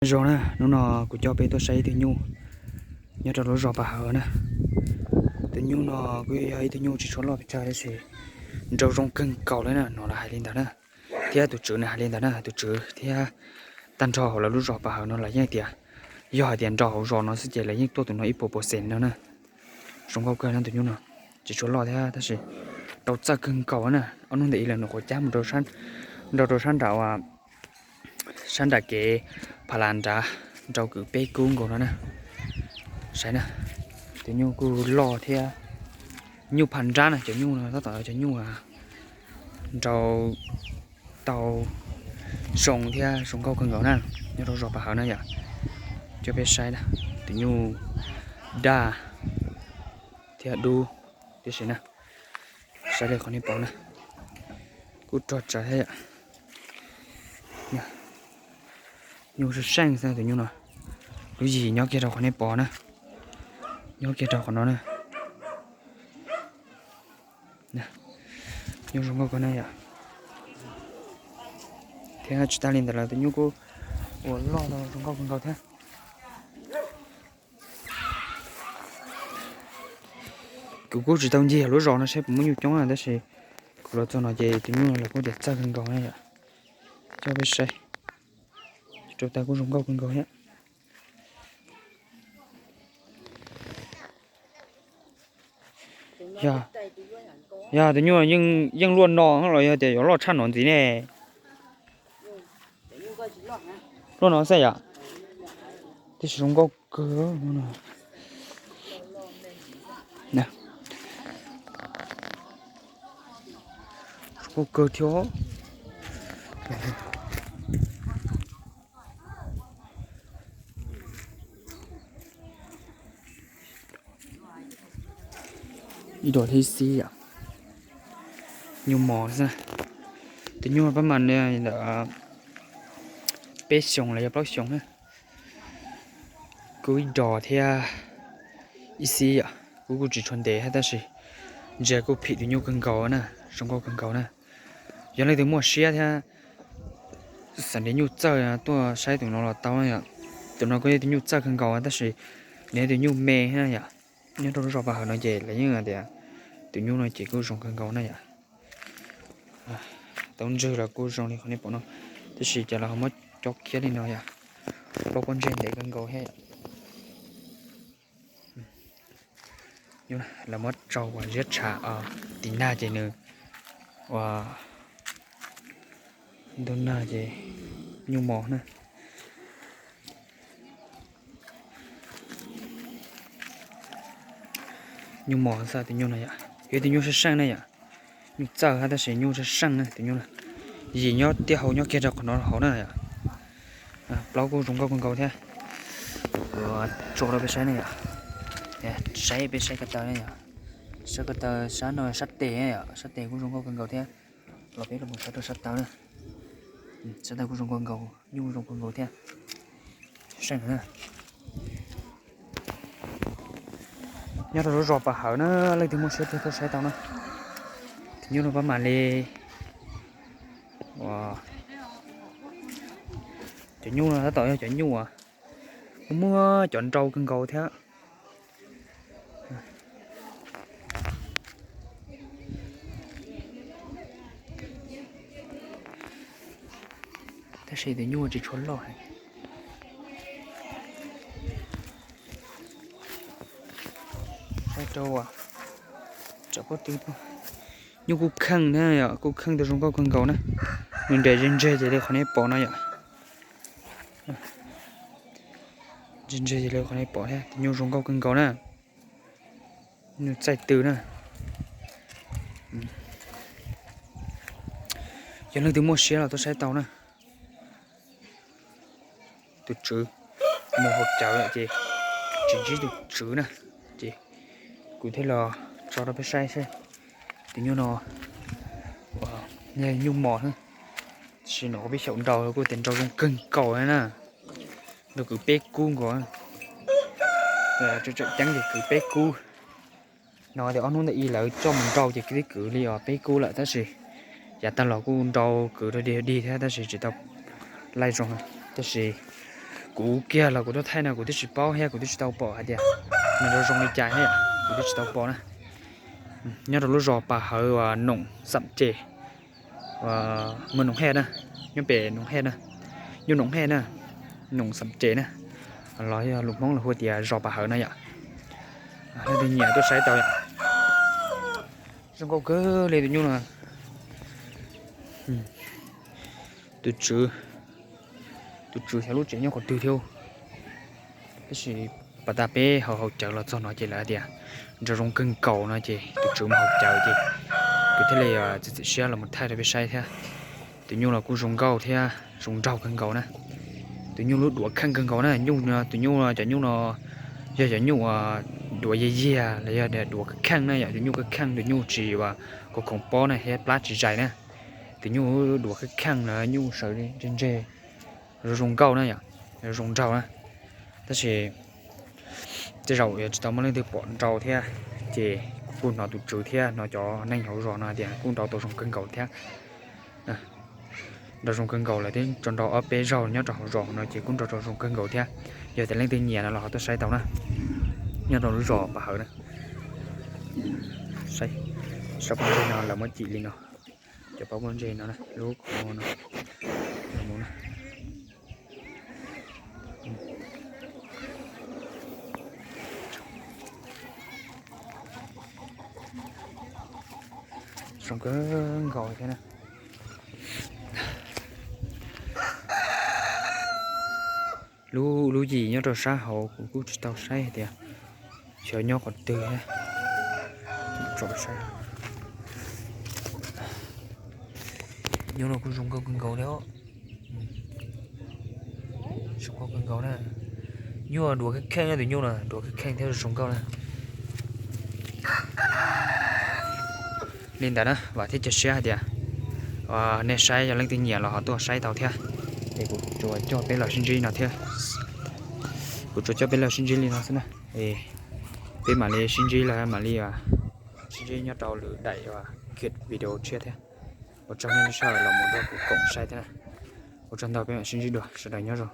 Zoo na, hnub no kuv coj peb tuaj saib ib tug nyuj nyob rau lub zos Pas Hawm na. Tus nyuj no kuj yog ib tug nyuj tsis tshua loj pes tsawg tab sis nrau zoo kawg nkaus li na, no lawv hais li ntawd na. Thiab tus tswv nws hais li ntawd na, tus tswv thiab tag nrho hauv lawv lub zos Pas Hawm no lawv yeej tias, yog hais tias nrau hauv zos no xwb ces lawv yeej tuaj tus no ib puas percent no na. Zoo nkauj kawg na tus nyuj no, tsis tshua loj thiab tab sis nrau txawj kawg nkaus na. Ob hnub ntawm ib lawv nws quav cab mus nrau rau sab nram sab nram kev Pha Las nrad, nrau kwv peb kub nkaus no na. Saib na, tus nyuj kuj loj thiab. Nyuj Pha Nrab na, cov nyuj no tab tom cov nyuj nrau tau zoo thiab zoo nkauj kawg nkaus na, nyob rau zos Pas Hawm na yom. Coj peb saib na, tus nyuj daj thiab dub tib si na. Saib li qhov nej pom na, kuj rog tsawv thiab yom. Nyuj seej seej xwb tus nyuj no. Lub yim nyob kiag rau qhov nej pom na, nyob kiag rau qhov no na. Nyuj zoo nkauj kawg na yom. Thiab tsis tas li ntawd lawm tus nyuj kuj ua loj zoo nkauj kawg nkaus thiab. Kuv kuj tsis tau ncig lub zos no saib puas muaj nyuj coob na tab sis kuv los txog no ces tus nyuj no lawv kuj tias txawj kawg nkaus na yom. Coj peb saib, rau taw kuj zoo nkauj kawg nkaus thiab. Yog tus nyuj yeej luaj no los yog tias yuav loj tshaj no ntxiv ne? Luaj no xwb yom. Tab sis zoo nkauj kawg. Zoo nkauj kawg thiab. Ib duam thib xib yom. Nyuj mos xwb. Tus nyuj pab mas ntawm peb xyoos los yog plaub xyoos na. Kuj ib dos thiab ib xib yom. Kuv kuj tsis tshua ntev thiab tab sis ntsia kuj phim tus nyuj kawg nkaus na, zoo nkauj kawg nkaus na. Yog leej twg muaj siab thiab xav nrhiav nyuj txawj tuaj saib tus no los tau na yom. Tus no kuj yog tus nyuj txawj kawg nkaus tab sis nws yog tus nyuj me na yom. Nyob rau lub zos Pas Hawm no ces lawv yeej tias tus nyuj no ces kuj zoo kawg nkaus na yom. Tau ntswg los kuj zoo li qhov nej pom no, tab sis ces lawv ho muab cob khiab li no yom. Plaub pob ntseg ntev kawg nkaus thiab yom. Lawv muab tsau ua ziab tshav tim nag ces nws ua ntug nag ces nyuj mos na. Nyuj mos xwb tus nyuj no yom, yog tus nyuj seej seej na yom. Nyuj txawj hab tab sis nyuj seej seej na tus nyuj no. Yim nyob tiaj hau nyob kiag rau qhov no hauv na yom. Plaub kuj zoo nkauj kawg nkaus thiab. Tso rau peb saib na yom. Saib peb saib ko taw na yom. Saib ko taw sab no sab tes na yom, sab tes kuj zoo nkauj kawg nkaus thiab. Los peb los mus saib rau sab taw na. Sab taw kuj zoo nkauj nkaus, nyuj zoo nkauj nkaus thiab. Seej na. Nyob rau lub zos Pas Hawm na, leej twg muaj siab tuaj tuaj saib tau na. Tus nyuj no pab mam li ua, cov nyuj no tab tom yog cov nyuj uas muaj cov nrau kawg nkaus thiab. Tab sis tus nyuj tsis tshua loj heev. Saib rau, tsam pob tw tuaj. Nyuj kuj kheej na yom, kuj kheej tau zoo nkauj kawg nkaus na. Nws nres ze ntseg ces li qhov nej pom no yom. Ze ntseg ces li qhov nej pom thiab, tus nyuj zoo nkauj kawg nkaus na. Nyuj txaij tw na. Yog leej twg muaj siab los tuaj saib tau na. Tus tswv mus haus cawv lawm ces tsis ntsib tus tswv na, ces kuv thiaj los tso rau peb saib saib. Tus nyuj no yog nyuj mos na, tab sis no peb xyaum nrau kuj tias nrau zoo kawg nkaus na, nrau kwv peb kub nkaus. Tseem ceeb ces kwv peb kub. No tias ob hnub ntawm ib lawv coj mus nrau ces kwv twb kwv li os peb kub lawm tab sis yav tag los kuj nrau kwv rau dig dig thiab tab sis tsis tau laij zoo. Tab sis Kuv kiag los kuv tuaj thaij no kuv twb tsis paub thiab kuv twb tsis tau pom hais tias nws zoo zoo li cas thiab yom, kuv twb tsis tau pom na. Nyob rau lub zos Pas Hawv uas Noom Xam Ces, Mw Noom Hej na, nyob pem Noom Hej na, Nyuj Noom Hej na, Noom Xam Ces na, los yog lus Hmoob los hu tias zos Pas Hawv na yom. Leej twg nyiam tuaj saib tau yom. Zoo nkauj kawg li tus nyuj no. Tus tswv, tus tswv xyov lub tsev nyob qhov twg thiab. Tab sis pas tas peb haus haus cawv los txog no ces lawv tias nrau zoo kawg nkaus no ces tus tswv mus haus cawv ces kuv thiaj li txiav txim siab los mus thaij rau peb saib thiab. Tus nyuj los kuj zoo nkauj thiab zoo nraug kawg nkaus na. Tus nyuj lub duav kheej kawg nkaus na, nyuj, tus nyuj, cov nyuj no yog cov nyuj uas duav yiag yiag los yog duav kheej na yom, tus nyuj kheej kheej, tus nyuj tsis uas khoov khoov pob na thiab plab tsis zais na. Tus nyuj duav kheej kheej los nyuj sawv ntseg ntseg, zoo zoo nkauj na yom, zoo zoo nraug na. Tab sis tej zaum yog tsis tau muaj leej twg pom nrau thiab, ces kuv kuj hnov tus tswv thiab hnov cov neeg hauv zos no tias kuj nrau tau zoo kawg nkaus thiab. Nrau zoo kawg nkaus lawm thiab, tso nrau ob peb zaug nyob rau hauv zos no ces kuj nrau tau zoo kawg nkaus thiab. Yog tias leej twg nyiam no los ho tuaj saib tau na. Nyob rau lub zos Pas Hawv na. Saib, saib pob ntseg no lawv muab cim li no. Cov pob ntseg no na, lub qhov no, no. Zoo kawg nkaus thiab na. Lub, lub yim nyob rau sab hauv kuv kuj tsis tau saib hais tias xyov nyob qhov twg thiab. Tso saib. Nyuj no kuj zoo nkauj kawg nkaus thiab. Zoo nkauj kawg nkaus na. Nyuj duav kheej kheej na, tus nyuj no duav kheej kheej thiab zoo nkauj na. Li ntawd na, vam thiab cia siab hais tias nej saib yog leej twg nyiam los ho tuaj saib tau thiab. Es kuv tsuas coj peb los sib ntsib no thiab. Kuv tsuas coj peb los sib ntsib li no xwb na. Es peb mam li sib ntsib los mam li sib ntsib nyob rau lwm daim uas kiag video tshiab thiab. Ua tsaug nej sawv daws los mus nrog kuv koom saib thiab na. Ua tsaug ntau, peb mam sib ntsib dua, sawv daws nyob zoo.